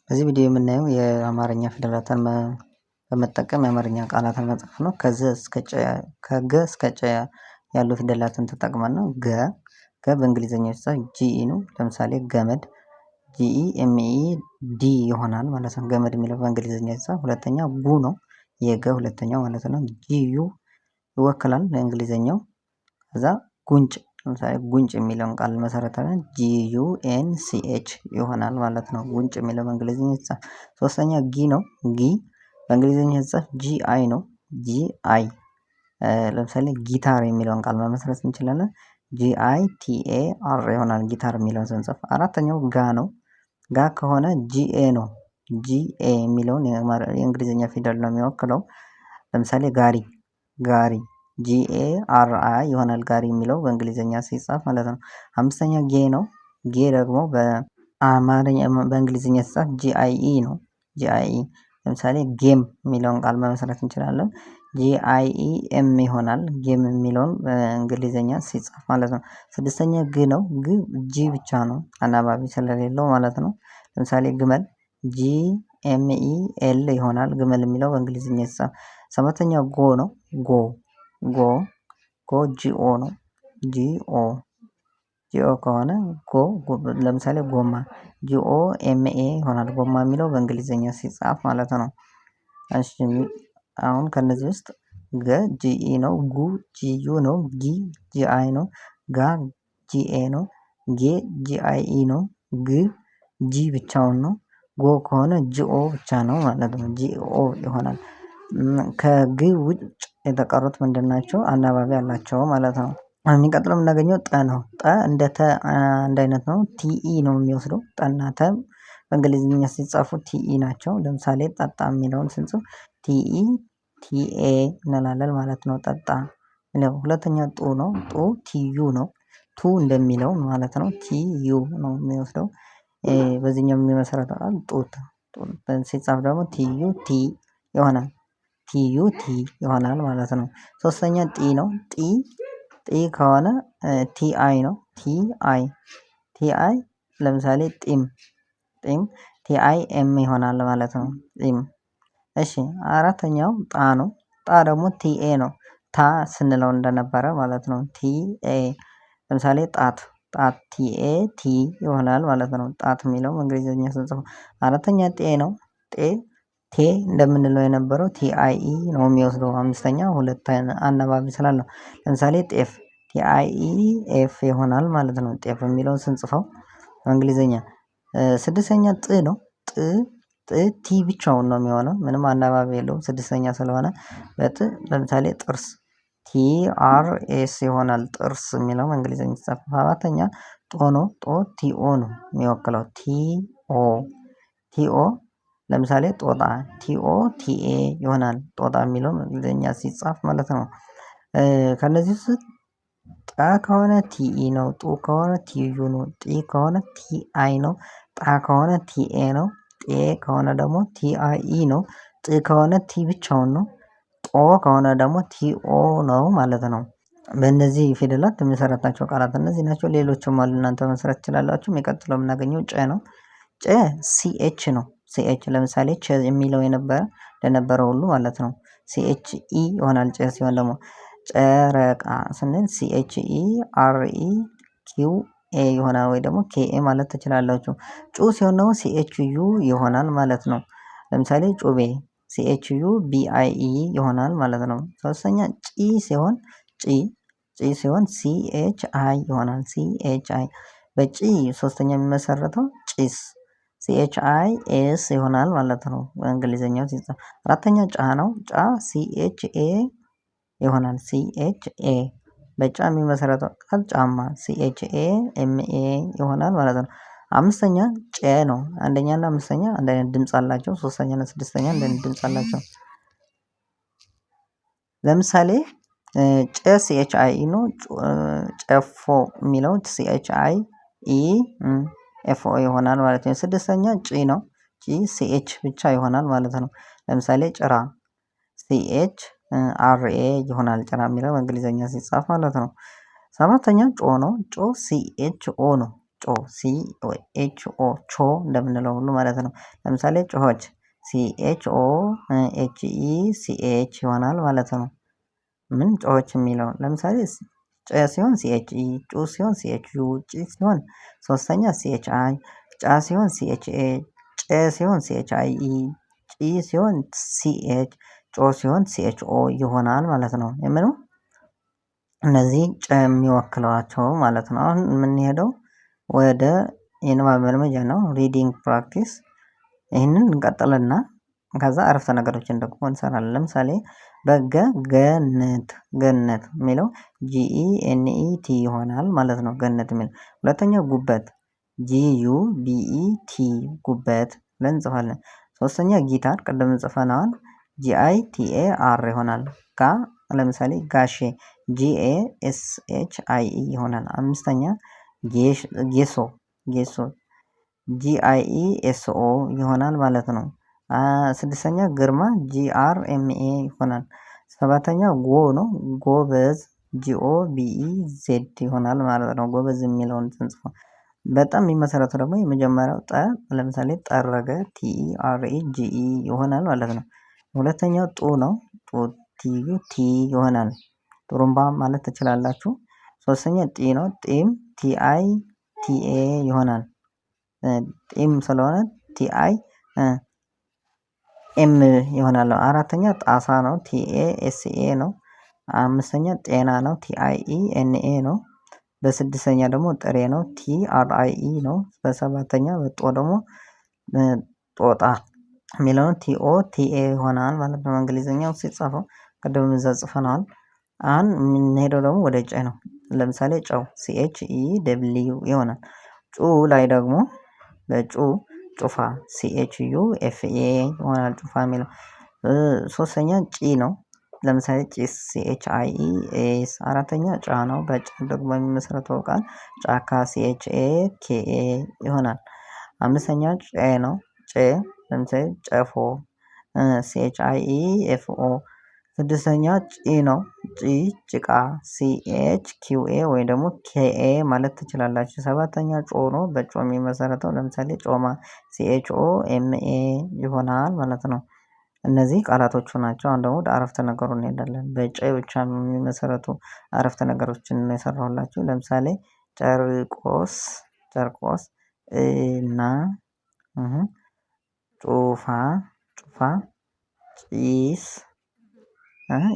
በዚህ ቪዲዮ የምናየው የአማርኛ ፊደላትን በመጠቀም የአማርኛ ቃላትን መጻፍ ነው። ከዘ እስከ ጨ፣ ከገ እስከ ጨ ያሉ ፊደላትን ተጠቅመን ነው። ገ፣ ገ በእንግሊዘኛው ሲጻፍ GE ነው። ለምሳሌ ገመድ GEMED ይሆናል ማለት ነው። ገመድ የሚለው በእንግሊዘኛ ሲጻፍ። ሁለተኛ ጉ ነው። የገ ሁለተኛው ማለት ነው። GU ይወክላል ለእንግሊዘኛው። ከዛ ጉንጭ፣ ለምሳሌ ጉንጭ የሚለውን ቃል መሰረታለን GUNCH ይሆናል ማለት ነው። ጉንጭ የሚለው በእንግሊዘኛ ሲጻፍ። ሶስተኛ ጊ ነው። ጊ በእንግሊዘኛ ሲጻፍ GI ነው። GI፣ ለምሳሌ ጊታር የሚለውን ቃል መመስረት እንችላለን። GITAR ይሆናል ጊታር የሚለውን ስንጽፍ። አራተኛው ጋ ነው። ጋ ከሆነ GA ነው። GA የሚለውን የእንግሊዘኛ ፊደል ነው የሚወክለው። ለምሳሌ ጋሪ፣ ጋሪ GARI ይሆናል ጋሪ የሚለው በእንግሊዘኛ ሲጻፍ ማለት ነው። አምስተኛ ጌ ነው። ጌ ደግሞ በአማርኛ በእንግሊዘኛ ሲጻፍ GIE ነው። GIE፣ ለምሳሌ game የሚለውን ቃል መመስረት እንችላለን። GIEM ይሆናል game የሚለውን በእንግሊዘኛ ሲጻፍ ማለት ነው። ስድስተኛ ግ ነው። ግ G ብቻ ነው፣ አናባቢ ስለሌለው ማለት ነው። ለምሳሌ ግመል GMEL ይሆናል ግመል የሚለው በእንግሊዘኛ ሲጻፍ። ሰባተኛ ጎ ነው። ጎ፣ ጎ፣ ጎ GO ነው። GO፣ GO ከሆነ ጎ፣ ለምሳሌ ጎማ GOMA ይሆናል ጎማ የሚለው በእንግሊዘኛ ሲጻፍ ማለት ነው። እሺ፣ አሁን ከነዚህ ውስጥ ገ GE ነው። ጉ GU ነው። ጊ GI ነው። ጋ GA ነው። ጌ GIE ነው። ግ G ብቻውን ነው። ጎ ከሆነ GO ብቻ ነው ማለት ነው። GO ይሆናል። ከግ ውጭ የተቀሩት ምንድን ናቸው? አናባቢ አላቸው ማለት ነው። የሚቀጥለው የምናገኘው ጠ ነው። ጠ እንደ ተ አንድ አይነት ነው። TE ነው የሚወስደው። ጠና ተ በእንግሊዝኛ ሲጻፉ TE ናቸው። ለምሳሌ ጠጣ የሚለውን ስንጽፍ TETA እንላለን ማለት ነው። ጠጣ። ሁለተኛ ጡ ነው። ጡ TU ነው። ቱ እንደሚለው ማለት ነው። TU ነው የሚወስደው። በዚህኛው የሚመሰረተው ቃል ጡት ሲጻፍ ደግሞ TUT ይሆናል። TUT ይሆናል ማለት ነው። ሶስተኛ ጢ ነው። ጢ፣ ጢ ከሆነ TI ነው። TI፣ TI፣ ለምሳሌ ጢም፣ ጢም TIM ይሆናል ማለት ነው። ጢም። እሺ፣ አራተኛው ጣ ነው። ጣ ደግሞ TA ነው። ታ ስንለው እንደነበረ ማለት ነው። TA፣ ለምሳሌ ጣት፣ ጣት TAT ይሆናል ማለት ነው። ጣት የሚለው እንግሊዝኛ ስንጽፈው። አራተኛ ጤ ነው። ጤ ቴ እንደምንለው የነበረው TIE ነው የሚወስደው። አምስተኛ ሁለት አናባቢ ስላለው ለምሳሌ ጤፍ TIEF ይሆናል ማለት ነው። ጤፍ የሚለውን ስንጽፈው በእንግሊዘኛ። ስድስተኛ ጥ ነው። ጥ፣ ጥ T ብቻውን ነው የሚሆነው፣ ምንም አናባቢ የለውም ስድስተኛ ስለሆነ። በጥ ለምሳሌ ጥርስ TRS ይሆናል ጥርስ የሚለው በእንግሊዘኛ ሲጻፍ። ሰባተኛ ጦ ነው። ጦ TO ነው የሚወክለው። TO፣ TO፣ ለምሳሌ ጦጣ TOTA ይሆናል ጦጣ የሚለው እንግሊዘኛ ሲጻፍ ማለት ነው። ከነዚህ ውስጥ ጠ ከሆነ TE ነው። ጡ ከሆነ TU ነው። ጢ ከሆነ TI ነው። ጣ ከሆነ TA ነው። ጤ ከሆነ ደግሞ TIE ነው። ጥ ከሆነ T ብቻውን ነው። ጦ ከሆነ ደግሞ TO ነው ማለት ነው። በእነዚህ ፊደላት የመሰረትናቸው ቃላት እነዚህ ናቸው። ሌሎችም አሉ፣ እናንተ መስራት ትችላላችሁ። የሚቀጥለው የምናገኘው ጨ ነው። ጨ CH ነው። CH፣ ለምሳሌ ቸ የሚለው የነበረ ለነበረው ሁሉ ማለት ነው። CHE ይሆናል ጨ ሲሆን ደግሞ። ጨረቃ ስንል CHEREQA ይሆናል ወይ ደግሞ KA ማለት ትችላላችሁ። ጩ ሲሆን ደግሞ CHU ይሆናል ማለት ነው። ለምሳሌ ጩቤ CHUBIE ይሆናል ማለት ነው። ሶስተኛ ጪ ሲሆን፣ ጪ፣ ጪ ሲሆን CHI ይሆናል። CHI፣ በጪ ሶስተኛ የሚመሰረተው ጭስ CHIS ይሆናል ማለት ነው። በእንግሊዘኛው ሲጻፍ። አራተኛ ጫ ነው። ጫ CHA ይሆናል። CHA፣ በጫ የሚመሰረተው ቃል ጫማ CHAMA ይሆናል ማለት ነው። አምስተኛ ጨ ነው። አንደኛ እና አምስተኛ አንድ አይነት ድምጽ አላቸው። ሶስተኛ እና ስድስተኛ አንድ አይነት ድምጽ አላቸው። ለምሳሌ ጨ CHIE ነው። ጨፎ የሚለው CHIEFO ይሆናል ማለት ነው። ስድስተኛ ጪ ነው። ጪ CH ብቻ ይሆናል ማለት ነው። ለምሳሌ ጭራ CHRA ይሆናል ጭራ የሚለው በእንግሊዘኛ ሲጻፍ ማለት ነው። ሰባተኛ ጮ ነው። ጮ CHO ነው። ጮ ጮ C H O ቾ እንደምንለው ሁሉ ማለት ነው። ለምሳሌ ጮኸች C H O H E C H ይሆናል ማለት ነው። ምን ጮኸች የሚለውን ለምሳሌ ጨ ሲሆን C H E ጩ ሲሆን C H U ጪ ሲሆን ሶስተኛ C H I ጫ ሲሆን C H A ጬ ሲሆን C H I E ጪ ሲሆን C H ጮ ሲሆን C H O ይሆናል ማለት ነው። የምኑ እነዚህ ጨ የሚወክሏቸው ማለት ነው። አሁን የምንሄደው ወደ የንባብ መልመጃ ነው። Reading practice። ይህንን እንቀጥልና ከዛ አረፍተ ነገሮችን ደግሞ እንሰራለን። ለምሳሌ በገ ገነት ገነት የሚለው GENET ይሆናል ማለት ነው። ገነት የሚለው ሁለተኛው ጉበት GUBET ጉበት ብለን እንጽፋለን። ሶስተኛ ጊታር ቅድም ጽፈነዋል GITAR ይሆናል። ጋ ለምሳሌ ጋሼ GASHIE ይሆናል። አምስተኛ ጌሶ ጌሶ GIESO ይሆናል ማለት ነው። ስድስተኛ ግርማ GRMA ይሆናል። ሰባተኛ ጎ ነው ጎበዝ GOBEZ ይሆናል ማለት ነው። ጎበዝ የሚለውን ስንጽፈው በጣም የሚመሰረተው ደግሞ የመጀመሪያው ጠ ለምሳሌ ጠረገ TEREGE ይሆናል ማለት ነው። ሁለተኛው ጡ ነው ጡ TUT ይሆናል። ጥሩምባ ማለት ትችላላችሁ። ሶስተኛ ጢ ነው ጢም TITA ይሆናል። ጢም ስለሆነ TI M ይሆናል። አራተኛ ጣሳ ነው TASA ነው። አምስተኛ ጤና ነው TIENA ነው። በስድስተኛ ደግሞ ጥሬ ነው TRIE ነው። በሰባተኛ በጦ ደግሞ ጦጣ የሚለውን TOTA ይሆናል ማለት ነው። እንግሊዘኛው ሲጻፈው ቅድም እዛ ጽፈነዋል። አሁን የምንሄደው ደግሞ ወደ ጨ ነው። ለምሳሌ ጨው CHEW ይሆናል። ጩ ላይ ደግሞ በጩ ጩፋ CHUFA ይሆናል ጩፋ የሚለው። ሶስተኛ ጪ ነው። ለምሳሌ ጭስ CHIES። አራተኛ ጫ ነው። በጫ ደግሞ የሚመሰረተው ቃል ጫካ CHAKA ይሆናል። አምስተኛ ጬ ነው። ጬ ለምሳሌ ጨፎ CHIEFO። ስድስተኛ ጪ ነው። ጪ ጭቃ CHQA ወይ ደግሞ KA ማለት ትችላላችሁ። ሰባተኛ ጮ ነው። በጮ የሚመሰረተው ለምሳሌ ጮማ CHOMA ይሆናል ማለት ነው። እነዚህ ቃላቶቹ ናቸው። አሁን ደግሞ ወደ አረፍተ ነገሩ እንሄዳለን። በጨ ብቻ የሚመሰረቱ አረፍተ ነገሮችን ነው የሰራሁላችሁ። ለምሳሌ ጨርቆስ ጨርቆስ እና ጩፋ ጩፋ ጪስ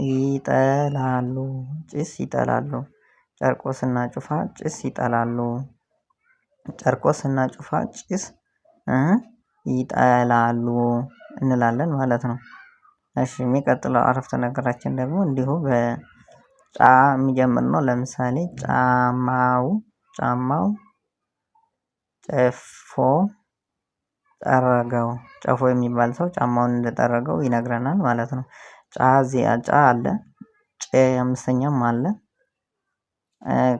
ይጠላሉ ጭስ ይጠላሉ። ጨርቆስና ጩፋ ጭስ ይጠላሉ። ጨርቆስና ጩፋ ጭስ ይጠላሉ እንላለን ማለት ነው። እሺ የሚቀጥለው አረፍተ ነገራችን ደግሞ እንዲሁ በጫ የሚጀምር ነው። ለምሳሌ ጫማው ጫማው ጨፎ ጠረገው ጨፎ የሚባል ሰው ጫማውን እንደጠረገው ይነግረናል ማለት ነው። ጫ እዚህ ጫ አለ ጬ አምስተኛም አለ።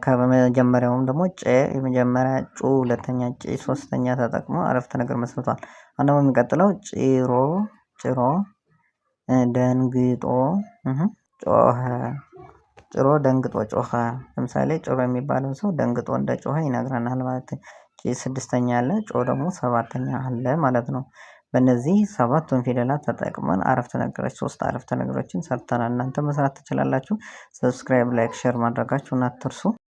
ከመጀመሪያውም ደግሞ ጬ የመጀመሪያ ጩ ሁለተኛ ጬ ሶስተኛ ተጠቅሞ አረፍተ ነገር መስርቷል። አሁን ደግሞ የሚቀጥለው ጭሮ ጭሮ ደንግጦ ጮኸ። ጭሮ ደንግጦ ጮኸ ለምሳሌ ጭሮ የሚባለው ሰው ደንግጦ እንደጮኸ ይነግረናል ማለት ነው። ጭ ስድስተኛ አለ ጮ ደግሞ ሰባተኛ አለ ማለት ነው። በእነዚህ ሰባቱን ፊደላት ተጠቅመን አረፍተ ነገሮች ሶስት አረፍተ ነገሮችን ሰርተናል እናንተ መስራት ትችላላችሁ። Subscribe like share ማድረጋችሁን አትርሱ።